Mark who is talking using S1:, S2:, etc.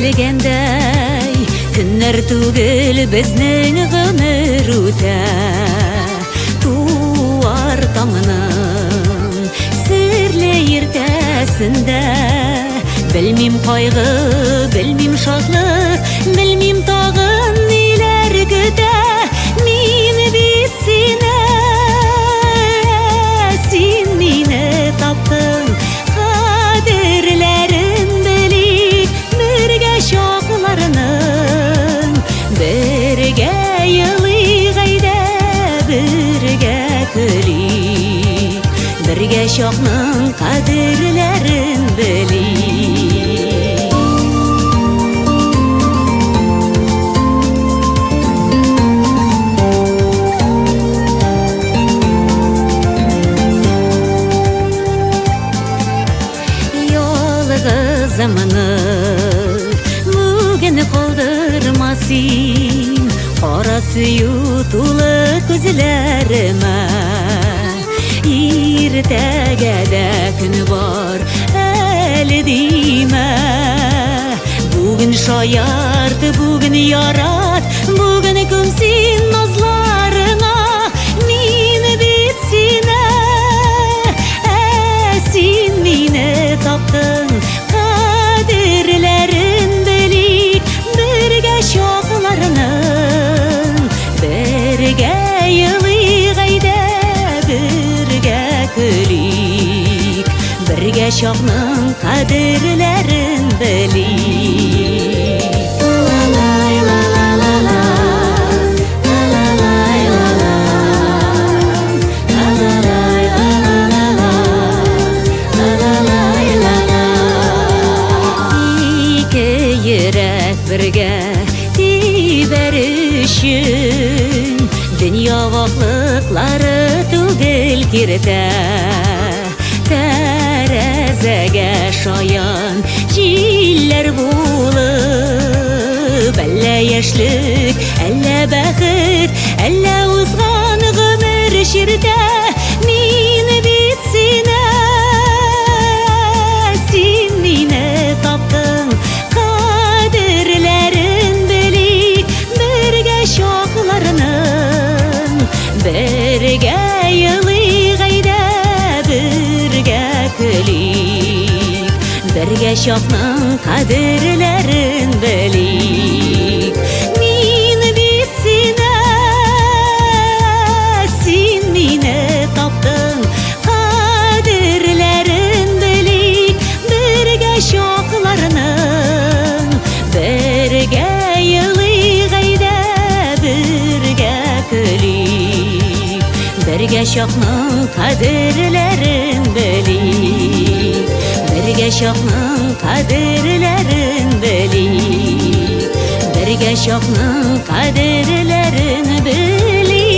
S1: Белгәндәй, көннәр түгел безнең гомер үтә. Туар таңның серле иртәсендә. Белмим кайгы, белмим шатлык, белмим тагын ниләр көтә. Мин бит сине, син мине таптың. Кадерләрен белик бергә чакларның. Бергә елыйк әйдә, бергә көлик. Бергә чакның кадерләрен белик. Ялгызымны бүген калдырма син, кара сөю тулы күзләремә. Иртәгә дә көн бар әле димә. Бүген шаярт, бүген ярат, бүген күм син назларыңа. Мин бит сине, ә син мине таптың. Кадерләрен белик бергә чакларның. Бергә елыйк әйдә, бергә көлик. Бергә чакның кадерләрен белик. Ла-лай, ла-ла-ла-ла, ла-ла-лай, ла-ла. Ла-ла-лай, ла-ла-ла-ла, ла-ла-лай, ла-ла. Ике йөрәк бергә тибәр өчен дөнья ваклыклары түгел киртә. Тәрәзәгә шаян җилләр булып, әллә яшьлек, әллә бәхет, әллә узган гомер чиртә. Мин бит сине, син мине таптың. Кадерләрен белик бергә чакларның. Бергә елыйк әйдә, бергә көлик. Бергә чакның кадерләрен белик. Мин бит сине, син мине таптың. Кадерләрен белик бергә чакларның. Бергә елыйк әйдә, бергә көлик. Бергә чакның кадерләрен белик. Бергә чакның кадерләрен белик. Бергә чакның кадерләрен белик.